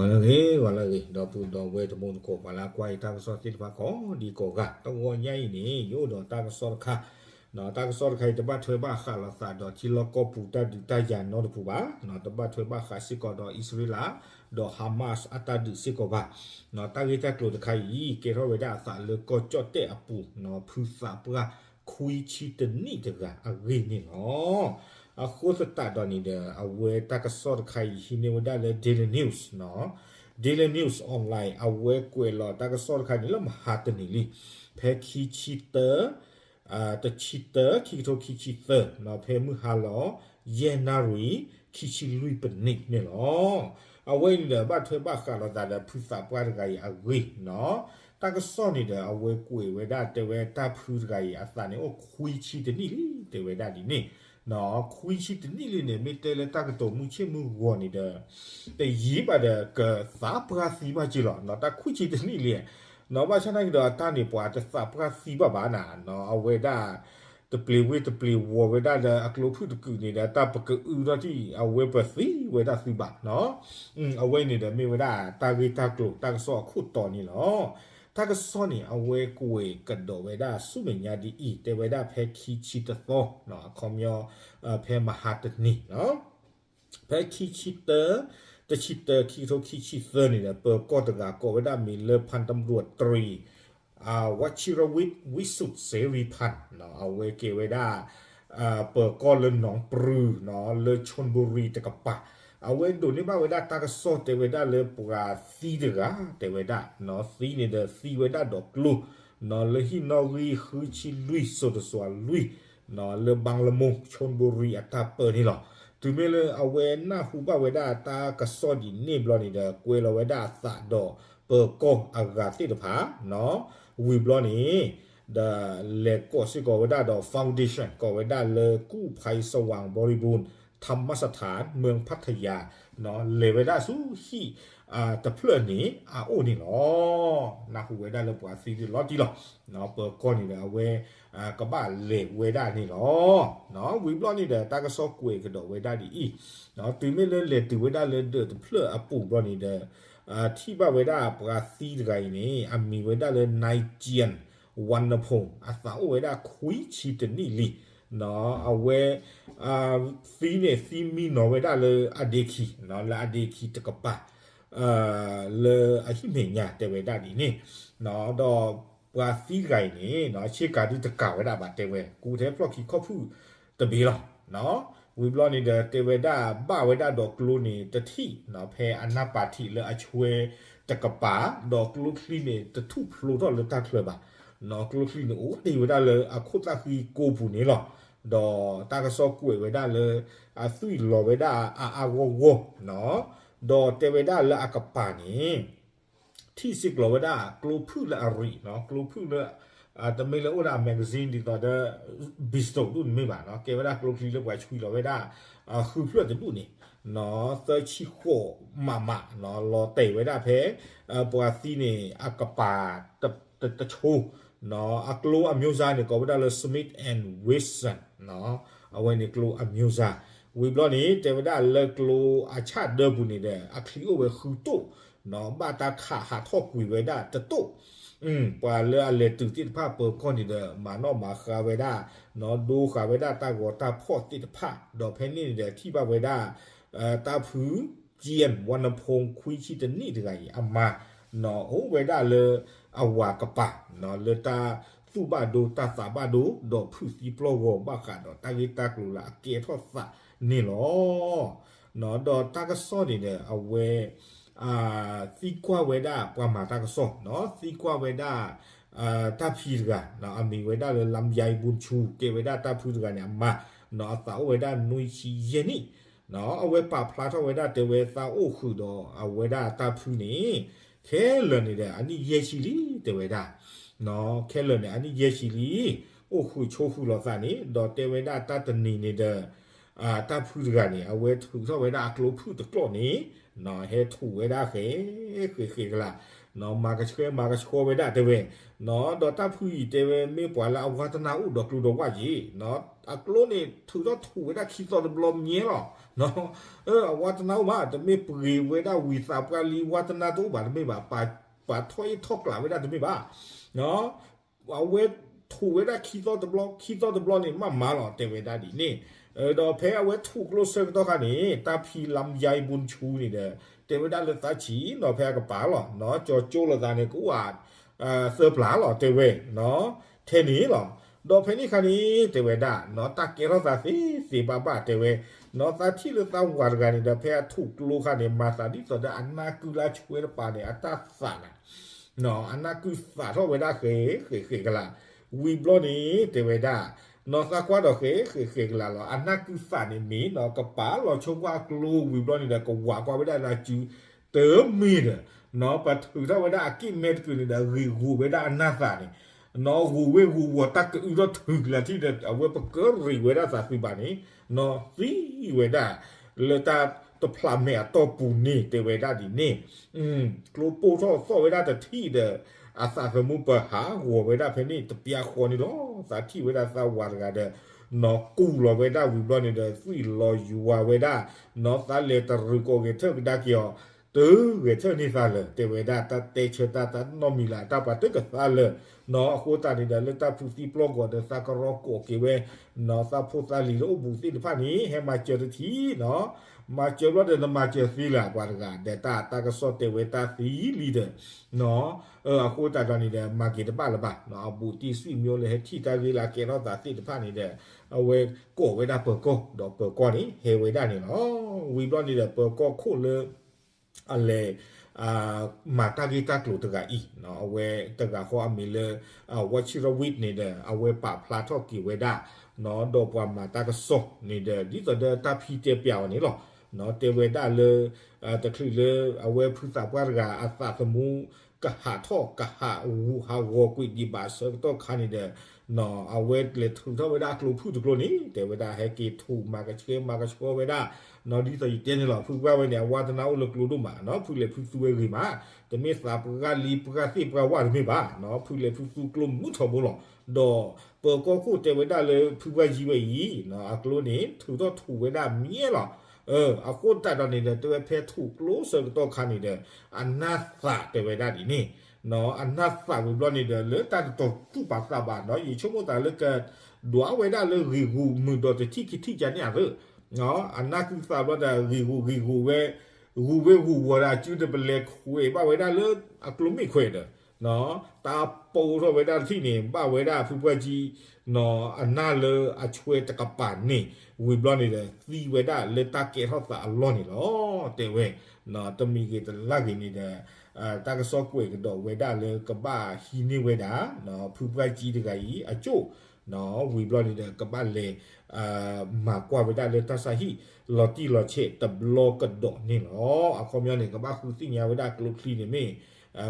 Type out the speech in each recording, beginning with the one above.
ဂီၤလၢအဂ့ၤ, ဂီၤလၢအဂ့ၤ, ဒီပုၢ်ဒီဝဲၢ်တံၤသကိး ပှၤလၢအကွၢ်ယတၢ်ကစီၣ်သ့ၣ်တဖၣ်ကိးဒံကိးဂၤ, တဂီၤညါအံၤန့ၣ် ယအိၣ်ဒီးတၢ်ကစီၣ်တခါ, တၢ်ကစီၣ်တခါအံၤတဘၣ်ထွဲဘၣ်ဃးလိာ်သးဒီးထံလီၢ်ကီၢ်ပူၤတၢ်ဒုးတၢ်ယၤနီတပူၤဘၣ်, တဘၣ်ထွဲဘၣ်ဃးစ့ၢ်ကီးဒီးအံၣ်စရ့လး ဒီး Hamas အတၢ်ဒုးစ့ၢ်ကီးဘၣ်. တၢ်ဂ့ၢ်တၢ်ကျိၤတခါအံၤ ကဲထီၣ်ဝဲဒၣ်အသးလၢကီၢ်ကၠီၣ်တဲၣ်အပူၤ ဖုသးပှၢ်ခွံဆံတနံၣ်တဂၤအဂ့ၢ်န့ၣ်လီၤ. အဃိသတးဒီးန့ၣ်ဒီး အဝဲတၢ်ကစီၣ်တခါအံၤ ဟံးန့ၢ်ဝဲဒၣ်လၢ Daily News, Daily News Online အဝဲကွဲးလီၤတၢ်ကစီၣ်တခါန့ၣ်လၢမဟါတနံၤလံ, ဖဲခံဆံတၢ တဆံတၢ ခံကထိခံဆံသၢ ဖဲမုၢ်ဟါလီၤ ယဲၢ်နၣ်ရံၣ် ခံဆံလွံၢ်ပနံးန့ၣ်လီၤ. အဝဲအံၤန့ၣ်ဒီး ဘၣ်ထွဲဘၣ်ဃးလိာ်သးဒီးဖုသးပှၢ်တဂၤအံၤအဂ့ၢ်, တၢ်ကစီၣ်န့ၣ်ဒီး အဝဲကွဲးဝဲဒၣ်တဲဝဲတၢ်ဖုတဂၤအံၤအသးန့ၣ်အိၣ်ခွံဆံတနံၣ်လံ တဲဝဲဒၣ်ဒ်န့ၣ်, ခွံဆံတနံၣ်လံန့ၣ် မ့ၢ်တဲလၢတၢ်ကတိၤမုၢ်ဆ့ၣ်မုၢ်ဂီၤန့ၣ်ဒီး တယံာ်ဘၣ်ဒီးကသးပှၢ်သံဘၣ်က့ၤလီၤ, တၢ်ခွံဆံတနံၣ်လံ, ဘၣ်ဆၣ်သနာ်က့ဒီးအတၢ်န့ၣ်ပှၤတသးပှၢ်သံဘၣ်ဘၣ်နၤ, အဝဲဒၣ် တပျ့ၤဝ့ၢ်တပျ့ၤဝီၤဝဲဒၣ်လၢအကျိဖုၣ်တကုာ်န့ၣ်ဒီး တၢ်ပကအုထီၣ်ထံၣ် အဝဲပသံဝဲဒၣ်သုဘၣ်, အဝဲန့ၣ်ဒီးမ့ၢ်ဝဲဒၣ်တၢ်ဂ့ၢ်တၢ်ကျိၤတၢ်ကစီၣ်အခိၣ်တီန့ၣ်လီၤ. တၢ်ကစီၣ်န့ၣ် အဝဲကွဲးကဒီးဝဲဒၣ်ဆူမဲာ်ညါဒ်အံၤ တဲဝဲဒၣ်ဖဲခံဆံတသီ အခီပညီ ဖဲမဟါတနံၤ ဖဲခံဆံတၢ တဆံတၢ ခံကထိခံဆံသၢန့ၣ်ဒီး ပၢၤကီၢ်တဂၤကိးဝဲဒၣ်မံၤလၢ ဖၣ်တဘျီးတရံး ဝၣ်ဆံရဝံး ဝံးစုး စ့ရံးဖၣ် အဝဲကဲဝဲဒၣ် ပၢၤကီၢ်လၢနီၣ်ပြူၤ လၢ ခၠူၣ်ဘူရံၤ တကပၤ, အဝဲဒိးန့ၢ်ဘၣ်ဝဲဒၣ်တၢ်ကစီၣ်တဲဝဲဒၣ်လၢပှၤသံတဂၤ တဲဝဲဒၣ် သံန့ၣ်ဒီးသံဝဲဒၣ်ဒီးကျိ လၢဟံၣ်နီၣ်ဂံၢ်ဃုဆံလွံၢ် စိၤတစွၤလွံၢ် လၢဘၣ်လမိၢ် ခၠူၣ်ဘူရံၤ အတၢ်ပၢန့ၣ်လီၤ. တုၤမ့ၢ်လၢအဝဲနၢ်ဟူဘၣ်ဝဲဒၣ်တၢ်ကစီၣ်ဒ်န့ၣ်ဘျီန့ၣ်ဒီး ကွဲလီၤဝဲဒၣ်အသးဒီးပၢၤကီၢ်အဂၤသ့ၣ်တဖၣ် ဝံၤဘျီန့ၣ် ဒီးလဲၤကိးစ့ၢ်ကီးဝဲဒၣ်ဒီး foundation ကိးဝဲဒၣ်လၢ ကူဖံးစဝၤဘရိဘူၣ် ထမစထၢၣ် မၢၢ်ဖးထယၤ လဲၤဝဲဒၣ်ဆူဟံၣ်တဖျၢၣ်န့ၣ်အအိၣ်န့ၣ်လီၤ. နၢ်ဟူဝဲဒၣ်လၢပှၤသံဒုးလီၤတံၢ်လီၤ, ပၢၤကီၢ်န့ၣ်ဒီးအဝဲ ကဘၣ်လဲၤဝဲဒၣ်န့ၣ်လီၤ. ဝံၤဘျီန့ၣ်ဒီးတၢ်ကစီၣ်ကွဲးကဒီးဝဲဒၣ်ဒ်အံၤ, တုၤမ့ၢ်လၢလဲၤတုၤဝဲဒၣ်လၢဒၢးတဖျၢၣ်အပူၤဘျီန့ၣ်ဒီး ထံၣ်ဘၣ်ဝဲဒၣ်ပှၤသံတဂၤအံၤန့ၣ် အမံၤဝဲဒၣ်လၢ နၢ်ကၠံၣ် ဝါနဖိၣ် အသးအိၣ်ဝဲဒၣ်ခွံဆံတနံၣ်လံ. အဝဲ သံန့ၣ်သံမံနီၤဝဲဒၣ်လၢအဒ့ခံ, လၢအဒ့ခံတကပၤ လၢအဟံၣ်မဲာ်ညါတဲဝဲဒၣ်ဒ်န့ၣ်, ဒီးပှၤသံတဂၤအံၤန့ၣ် ဆ့ကၤဒုတကးဝဲဒၣ်ဘၣ်တဲဝဲ ကူထဲဖျီၣ်ခံခီၣ်ဖုၣ်တဘ့ၣ်လီၤ. ဝံၤဘျီန့ၣ်ဒီးတဲဝဲဒၣ်ဘၣ်ဝဲဒၣ်ဒီးကျိန့ၣ်တထံၣ် ဖဲအနၢ်ပာ်ထံးလၢအဆွဲတကပၤ ဒီးကျိချံန့ၣ်တထူၣ်ဖျိထီၣ်လၢတၢ်ချၢဘၣ်, ကျိချံန့ၣ်အိၣ်တ့ၢ်ဝဲဒၣ်လၢအခိၣ်သၣ်ဃံကိာ်ပူၤန့ၣ်လီၤ. ဒီးတၢ်ကစီၣ်ကွဲးဝဲဒၣ်လၢ အသွံၣ်လီၤဝဲဒၣ်အါအါဂီၢ်ဂီၢ်, ဒီးတဲဝဲဒၣ်လၢအကပၤန့ၣ် ထံၣ်စ့ၢ်ကီးဝဲဒၣ်ကျိဖုၣ်လၢအရံး, ကျိဖုၣ်လၢ တမ့ၢ်လၢအိၣ်ဒီးအ magazine ဒ်သိးဒီး pistol ဒူၣ်န့ၣ်မ့ၢ်ဘၣ်, ကဲဝဲဒၣ်ကျိချံလၢပှၤဆွံလီၤဝဲဒၣ် ဃုဖျၢၣ်တဒူၣ်န့ၣ် သၢဆံဃိး မမ လီၤတဲာ်ဝဲဒၣ်ဖဲ ပှၤသံန့ၣ် အကပၤတဆိ, အကျိအမျိုးအစားန့ၣ် ကိးဝဲဒၣ်လၢ Smith and Wesson အဝဲန့ၣ်ကျိအမျိုးအစား, ဝံၤဘျီန့ၣ် တဲဝဲဒၣ်လၢကျိအဆၣ်ဒၢပူၤန့ၣ်ဒီး အချံအိၣ်ဝဲဃုတိၣ်, ဘၣ်တၢ်ခးဟးထီၣ်ကွံာ်ဝဲဒၣ်တတိၣ်, ပှၤလၢအလဲၤတုၤသ့ၣ်တဖၣ်ပၢၤကီၢ်န့ၣ်ဒီး မၤနီၣ်မၤဃါဝဲဒၣ်, ဒိဃာ်ဝဲဒၣ်တၢ်ဂီၤတၢ်ဖီၣ်သ့ၣ်တဖၣ်, ဒီးဖဲန့ၣ်န့ၣ်ဒီးထံၣ်ဘၣ်ဝဲဒၣ် တၢ်ဖု ကၠံၣ် ဝါနဖိၣ် ခွံဆံတနံၣ်တဂၤအံၤ အမါ အိၣ်ဝဲဒၣ်လၢအဝၤကပၤ လၢတၢ်သူၣ်ဘၣ်ဒိတၢ်သးဘၣ်ဒိ ဒီးဖုၣ်သံပျီၢ်ဂီၤဘၣ်ဃးဒီးတၢ်ဂ့ၢ်တၢ်ကျိၤလၢအကဲထီၣ်သးန့ၣ်လီၤ. ဒီးတၢ်ကစီၣ်န့ၣ်ဒီး အဝဲ သံကွၢ်ဝဲဒၣ်ပှၤမၤတၢ်ကစီၣ်, သံကွၢ်ဝဲဒၣ် တၢ်ဖံးတဂၤ အမံၤဝဲဒၣ်လၢ လါယါအံၤ ဘူၣ်ဆူ ကဲဝဲဒၣ်တၢ်ဖုတဂၤန့ၣ် အမါ အသးအိၣ်ဝဲဒၣ်နွံဆံယဲၢ်နံၣ်, အဝဲပာ်ဖျါထီၣ်ဝဲဒၣ်တဲဝဲသးအိၣ်ဃုာ်ဒီးအဝဲဒၣ်တၢ်ဖုန့ၣ် ခဲလၢာ်န့ၣ်ဒီးအနံၣ်ယဲၢ်ဆံလံ တဲဝဲဒၣ်, ခဲလၢာ်န့ၣ်အနံၣ်ယဲၢ်ဆံလံ, အိၣ်ဃုာ်ဆိးဃုာ်လိာ်သးန့ၣ် ဒီးတဲဝဲဒၣ်တၢ်တနံၤန့ၣ်ဒီး တၢ်ဖုတဂၤန့ၣ် အဝဲထုးထီၣ်ဝဲဒၣ်အကျိဖုၣ်တကျီၢ်န့ၣ် ဟဲထူးဝဲဒၣ်ဃဲ ဃဲဃဲကလး မၤကဆှဲမၤကဆှီဝဲဒၣ်တဲဝဲ, ဒီးတၢ်ဖုအံၤတဲဝဲမ့ၢ်ပှၤလၢအဝါတနါအိၣ်ဒီးကျိဒီးဝၣ်က့ၤ, အကျိန့ၣ်ထုးထီၣ်ထူးဝဲဒၣ်ခံသီတဘျီမ့ၢ်လီၤ. အဝါတနါအိၣ်မး တမ့ၢ်ပှ့ၤဝဲဒၣ်ဝံၤသးပှၢ်လံ ဝါတနါတအိၣ်ဘၣ်တမ့ၢ်ဘၣ်, ပာ်ထီၣ်အ့ၣ်ထီၣ်ကျးဝဲဒၣ်တမ့ၢ်ဘၣ် အဝဲထူးဝဲဒၣ်ခံသီတဘျီ ခံသီတဘျီန့ၣ် မးမးလီၤ တဲဝဲဒၣ်ဒ်န့ၣ်, ဒီးဖဲအဝဲထူးကျိဆၢကတီၢ်ခါန့ၣ် တၢ်ဖံလါယါဘိဆူန့ၣ်ဒီး တဲဝဲဒၣ်လၢသးဆံးနီၤ ဖဲအကပၤလီၤ ကၠီကၠိလိာ်သးန့ၣ် ကအိၣ်သၢပျၢ်လီၤ တဲဝဲ, ထဲန့ၣ်လီၤ. ဒီးဖဲန့ၣ်ခါန့ၣ် တဲဝဲဒၣ် တၢ်ကဲထီၣ်သးသ့သ့ဘၣ်ဘၣ် တဲဝဲ, သးထံၣ်လၢသးဝၤတဂၤန့ၣ်ဒီး ဖဲအထူးကျိခါန့ၣ် မၤသးဒ်သိးဒီးအနၢ်ကုလၢဆွဲတပၤန့ၣ် အတၢ်သးနၤ အနၢ်ကုသးထီၣ်ဝဲဒၣ်ဃဲးဃဲးဃဲးကလး, ဝံၤဘျီန့ၣ် တဲဝဲဒၣ် နီၢ်သးကွၢ်ဒီးဃဲးဃဲးဃဲးကလးလီၤ. အနၢ်ကုသးန့ၣ်မ့ၢ်နီၤ ကပာ်လီၤဆိကွၢ်ကျိဝံၤဘျီန့ၣ်ဒီး ကဝးကွၢ်ဝဲဒၣ်လၢအစု တမ့ၢ်ဒီး ပထုးထီၣ်ဝဲဒၣ်အက့ၣ်မဲတကုာ်န့ၣ်ဒီး ဂ့ၤဂိာ်ဝဲဒၣ်အနၢ်သးန့ၣ် နီၢ်ဂိာ်ဝဲဂိာ်ဝီၤတၢ်ကအုထီၣ်ထုးကလးထံၣ်ဒီး အဝဲပကရံးဝဲဒၣ်သးသုးဘၣ်န့ၣ် နီၢ်သံဝဲဒၣ် လၢတၢ်တဖျးမဲာ်အတီၢ်ပူၤန့ၣ် တဲဝဲဒၣ်ဒ်န့ၣ် ကျိပိၢ်ထီၣ်သီၣ်ဝဲဒၣ်တထံၣ်ဒီး အသးသမူပဟးဂီၤဝဲဒၣ်ဖဲန့ၣ် တပျၢ်ဃီန့ၣ်လီၤ. သးထံၣ်ဝဲဒၣ်သးဝၤတဂၤဒီး နီၢ်ကူၣ်လီၤဝဲဒၣ်ဝံၤဘျီန့ၣ်ဒီး သွံၣ်လီၤယွၤဝဲဒၣ် နီၢ်သးလဲၤတရံးကိးဂဲၤထၢၣ်ကဒါက့ၤအီၤ တဂဲၤထၢၣ်န့ၢ်သးလၢၤ တဲဝဲဒၣ် တၢ်တဲဆၢတၢ်တၢ်နီတမံၤလၢ် တၢ်ပှၤတကသးလၢၤ နီၢ်အဃိသတးန့ၣ်ဒီး လၢတၢ်ဖုးသံပျီၢ်ဂီၤဒီး သးကရီကိးက့ၤဝဲ နီၢ်သးဖိသၣ်လံၤလၢအိၣ်ဘူးသ့ၣ်တဖၣ်န့ၣ် ဟဲမၤစၢၤတထံၣ်နီၢ် မၤစၢၤဘျီဒီး နမၤစၢၤသ့လၢၤပှၤတဂၤ ဒီးတၢ်တၢ်ကစီၣ်တဲဝဲတၢ်သံလံဒီး အဃိသတးဒီးန့ၣ်ဒီး မၤက့ၤတဘၣ်လၢၤဘၣ် အဘူးတံၢ်သွံၣ်မၠိလၢဟဲထံၣ်တၢ်ဂ့ၢ်လၢအကဲထီၣ်သးသ့ၣ်တဖၣ်န့ၣ်ဒီး အဝဲကိးဝဲဒၣ်ပၢၤကီၢ် ဒီးပၢၤကီၢ်န့ၣ် ဟဲဝဲဒၣ်န့ၣ်လီၤ. ဝံၤဘျီန့ၣ်ဒီး ပၢၤကီၢ်ခိၣ်လၢ အလဲၤ မၤတၢ်ဂ့ၢ်တၢ်ကျိၤတဂၤအံၤ အဝဲတဂၤဃီအမံၤလၢ ဝီၣ်ဆံရဝံၣ်န့ၣ်ဒီး အဝဲပာ်ဖျါထီၣ်က့ၤဝဲဒၣ် ဒီးပှၤမၤတၢ်ကစီၣ်န့ၣ်ဒီး ဒ်သိးဒီးတၢ်ဖံးတဲပျးအီၤန့ၣ်လီၤ. တဲဝဲဒၣ်လၢ တချုးလၢအဝဲဖုသးပှၢ်တဂၤအသးသမူ ကဟးထီၣ်ကဟးဂူာ်ဟးဂီၤကွံာ်ဒံးဘၣ်အဆၢကတီၢ်ခါန့ၣ်ဒီး အဝဲလဲၤထုးထီၣ်ဝဲဒၣ်အကျိဖုၣ်တကျိန့ၣ် တဲဝဲဒၣ်ဟဲက့ၤထူးမၤကဆှဲမၤကဆှီဝဲဒၣ် ဒ်သိးယတဲန့ၣ်လီၤ ဖုပှၢ်ဝဲန့ၣ် အဝါတနါအိၣ်လၢကျိဒိၣ်မး ဖုလဲၤဖုသူဝဲဂ့ၤမး တမ့ၢ်သးပှၢ်လံပှၢ်သ့ၣ်ပှၢ်ဝၣ်တမ့ၢ်ဘၣ် ဖုလဲၤဖုသူကျိမုၢ်ထီဘိလီၤ. ဒီးပၢၤကီၢ်ခိၣ်တဲဝဲဒၣ်လၢဖုပှၢ်ယံဝဲအံၤ အကျိန့ၣ် ထုးထီၣ်ထူးဝဲဒၣ်မ့ၢ်လီၤ. အဃိသတးဒီးန့ၣ်ဒီး တဲဝဲဖဲထူးကျိဆၢကတီၢ်ခါန့ၣ်ဒီး အနၢ်သးတဲဝဲဒၣ်ဒ်န့ၣ် အနၢ်သးဝံၤဘျီန့ၣ်ဒီး လၢတၢ်တတီၤတူၢ်ပာ်သးဘၣ်နီၤ ယဆိကမိၣ်သးလၢက ဒွးဝဲဒၣ်လၢဂ့ၤဂူာ်မုာ်ဒီးတထံၣ်ခံထံၣ်ကန့ၣ်ဧါသ့ အနၢ်ကုသးဘျီဒီးဂ့ၤဂူာ်ဂ့ၤဂူာ်ဝဲ ဂူာ်ဝဲဂူာ်ဝီၤဒီးအစုဒီးပလဲၤခွဲးဘၣ်ဝဲဒၣ်လၢအကျိမ့ၢ်ခွဲးဒီး တၢ်ပိာ်ထီၣ်ဝဲဒၣ်တထံၣ်န့ၣ် ဘၣ်ဝဲဒၣ်ဖုပှၢ်ကံ အနၢ်လၢအဆွဲတကပၤန့ၣ် ဝံၤဘျီန့ၣ်ဒီး သံဝဲဒၣ်လၢတၢ်ကဲထီၣ်သးအလီၢ်န့ၣ်လီၤ. တဲဝဲ တမံၤဂ့ၤတလၢ်ဂ့ၤန့ၣ်ဒီး တၢ်ကစီၣ်ကွဲးကဒီးဝဲဒၣ်လၢကဘၣ်ဟံးန့ၢ်ဝဲဒၣ် ဖုပှၢ်ကံတဂၤအံၤအကၠိၣ် ဝံၤဘျီန့ၣ်ဒီး ကဘၣ်လဲၤ မၤကွၢ်ဝဲဒၣ်လၢတၢ်ဆါဟံၣ် လီၤတံၢ်လီၤဆဲးတဘျီကဒီးန့ၣ်လီၤ. အခီပညီန့ၣ် ကဘၣ်ဃုသ့ၣ်ညါဝဲဒၣ်ကျိချံန့ၣ်မ့ၢ်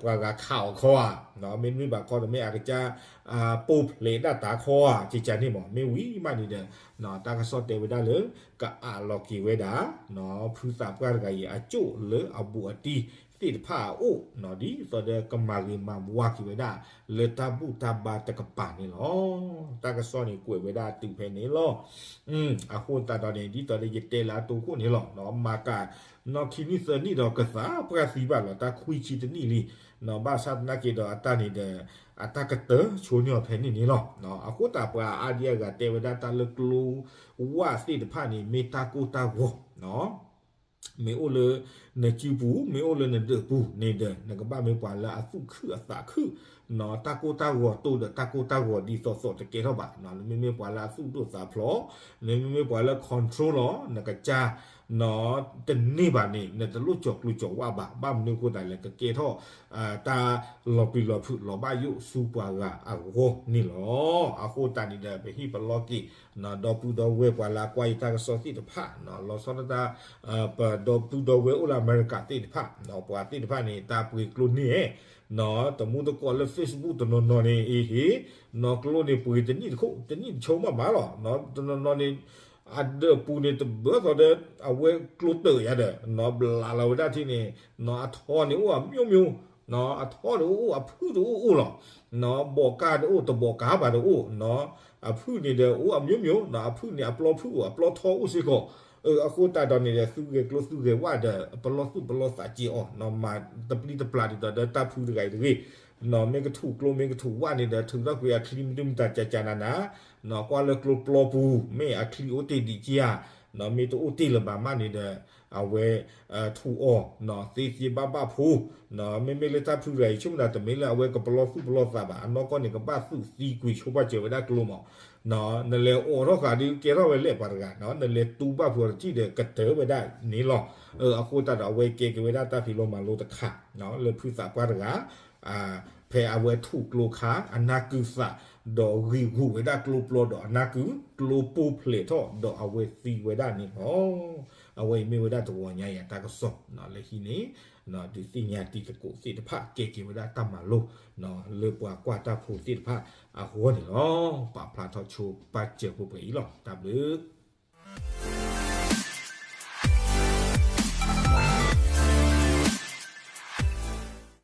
ပှၤဂၤခးအီၤခီဧါ, မ့တမ့ၢ်ဘၣ်ခီဒီးမ့ၢ်အကစၢ် ပိာ်ဖျဲးဒၣ်တၢ်ခီဧါ ကကန့ၣ်မး မ့ၢ်ဝံၤမးန့ၣ်ဒီး တၢ်ကစီၣ်တဲဝဲဒၣ်လၢ ကအးလီၤက့ၤဝဲဒၣ် ဖုသးပှၢ်တဂၤအံၤအကၠိၣ်လၢအဘူးအတံၢ်သ့ၣ်တဖၣ်အအိၣ် ဒ်သိးဒီးကမၤဂ့ၤမၤဝါက့ၤဝဲဒၣ် လၢတၢ်ဘူၣ်တၢ်ဘါတကပၤန့ၣ်လီၤ. တၢ်ကစီၣ်န့ၣ်ကွဲးဝဲဒၣ်တုၤဖဲန့ၣ်လီၤ. အဃိသတးဒီးန့ၣ် ဒ်သိးဒီးယတဲလၢအတိခိၣ်န့ၣ်လီၤ. မၤကၤ နီၢ်ခံနံၣ်သၢနံၣ်ဒီးကသးပှၢ်သံဘၣ်လီၤ တၢ်ခွံဆံတနံၣ်လံ. ဘၣ်ဆၣ်သနာ်က့ဒီးအတၢ်န့ၣ်ဒီး အတၢ်ကတၢၢ်ဆိန့ၢ်အီၤဖဲန့ၣ်န့ၣ်လီၤ. အဃိသတးပှၤအါဒံအါဂၤတဲဝဲဒၣ်တၢ်လၢကျိဝၣ်သ့ၣ်တဖၣ်န့ၣ် မ့ၢ်တၢ်ကိၢ်တၢ်ဂီၤ မ့ၢ်အိၣ်လၢနစုပူၤ မ့ၢ်အိၣ်လၢနဒၢးပူၤန့ၣ်ဒီး နကဘၣ်မ့ၢ်ပှၤလၢအသူၣ်ခုၣ်အသးခုၣ် တၢ်ကိၢ်တၢ်ဂီၤတိၢ်ဒီးတၢ်ကိၢ်တၢ်ဂီၤဒ်သိးသိးတကဲထီၣ်ဘၣ်. နမ့မ့ၢ်ပှၤလၢအသူၣ်ဒိၣ်သးဖျိး နမ့မ့ၢ်ပှၤလၢ control လီၤ နကစၢ် တန့ၢ်ဘၣ်န့ၣ် နတလိၣ်ကၠီၤကျိၤကၠီၤဝၣ်ဘၣ်. ဘၣ်မနုၤအဃိသတးလဲၣ် ကကဲထီၣ် တၢ်လီၤပျံၤလီၤဖုးလီၤဘၣ်ယိၣ်ဆူပှၤဂၤအဂီၢ်န့ၣ်လီၤ. အဃိသတးန့ၣ်ဒီး ပဟ့ၣ်ပလီၢ်က့ၤ ဒီပုၢ်ဒီဝဲၢ်ပှၤလၢအကွၢ်ယတၢ်ကစီၣ်သ့ၣ်တဖၣ် လီၤဆီဒၣ်တၢ် ပဒီပုၢ်ဒီဝဲၢ်အိၣ်လၢအမဲရကၤသ့ၣ်တဖၣ် ပှၤသ့ၣ်တဖၣ်န့ၣ် တၢ်ပှ့ၤကျိန့ၢ် တမူတကိးလၢ Facebook တနီၤနီၤန့ၣ် အ့ဟ့ နီၢ်ကျိန့ၣ်ပှ့ၤတနံၣ်တခိၣ် တနံၣ်တဆိမးမးလီၤ. တနီၤနီၤန့ၣ် အဒၢးပူၤန့ၣ်တဘၢသိးဒီး အဝဲကျိတၢၢ်ယၤဒီး နီၢ်ဘျးလီၤဝဲဒၣ်ထံန့ၣ် နီၢ်အထီန့ၣ်အိၣ်အမျိုးမျိုး အထီတအိၣ်အိၣ် အဖုၣ်တအိၣ်အိၣ်လီၤ. ဘီးကါတအိၣ် တဘီးကါဘၣ်တအိၣ်, အဖုၣ်န့ၣ်ဒီးအိၣ်အမျိုးမျိုး, အဖုၣ်န့ၣ်အပျီဖုၣ်အိၣ် အပျီထီအိၣ်စ့ၢ်ကီး. အဃိသတးဒီးန့ၣ်ဒီး သုဂဲၤကျိသုဂဲၤဝၣ်ဒီး ပလီၢ်သူၣ်ပလီၢ်သးစ့အီၤ, မၤတပျံၤတပျၢ်ဒ်သိးဒီးတၢ်ဖုတဂၤအံၤတဂ့ၤ. မ့ၢ်ကထူးကျိမ့ၢ်ကထူးဝၣ်န့ၣ်ဒီး ထုးထီၣ်ကွံာ်အချံမနုၤမတၤကကနနၤ, ကွၢ်လၢကျိပျီပူၤ မ့ၢ်အချံအိၣ်တ့ၢ်ဒံးက့ဧါ, မ့ၢ်တအိၣ်တ့ၢ်လၢၤဘၣ်မးန့ၣ်ဒီး အဝဲ ထူးအီၤ သ့သ့ဘၣ်ဘၣ်ဖိ, မ့မ့ၢ်လၢတၢ်ဖုတဂၤအံၤ ဆိကမိၣ်တၢ်တမ့ၢ်လၢအဝဲကပလီၢ်သူၣ်ပလီၢ်သးဘၣ်, အနီၢ်ကီၢ်န့ၣ် ကဘၣ်သူးသံကွံာ်ဆိပာ်စၢၤဝဲဒၣ်ကျိမး. နလဲၤအိးထီၣ်ဃာ်ဒီးကဲထီၣ်ဝဲလဲၣ်ပှၤတဂၤ, နလဲၤတူၢ်ဘၣ်ဖုးအီၤတထံၣ်ဒီးကတၢၢ်ဝဲဒၣ်န့ၣ်လီၤ. အဃိသတးဒီးအဝဲကဲက့ၤဝဲဒၣ်တၢ်ဖံးလိမၤလိတခါ လၢဖုသးပှၢ်တဂၤ ဖဲအဝဲထူးကျိခါ အနၢ်ကုသး ဒီးဂံာ်ဂူာ်ဝဲဒၣ်ကျိပျီဒီးအနၢ်ကု ကျိပူၤဖျဲးထီၣ်ဒီးအဝဲသံဝဲဒၣ်န့ၣ်လီၤ. အဝဲအံၤမ့ၢ်ဝဲဒၣ်တဂီၤညါအံၤအတၢ်ကစီၣ်လၢဟံးန့ၢ် ဒုးသ့ၣ်ညါတံၤသကိးသ့ၣ်တဖၣ် ကဲက့ၤဝဲဒၣ်တၢ်မၤလိ လၢပှၤကွၢ်တၢ်ဖိသ့ၣ်တဖၣ်အဂီၢ်န့ၣ်လီၤ. ပာ်ဖျါထီၣ်ဆိပာ်စၢၤဖိပှဲၤအံၤလီၤ. တၢ်ဘျုး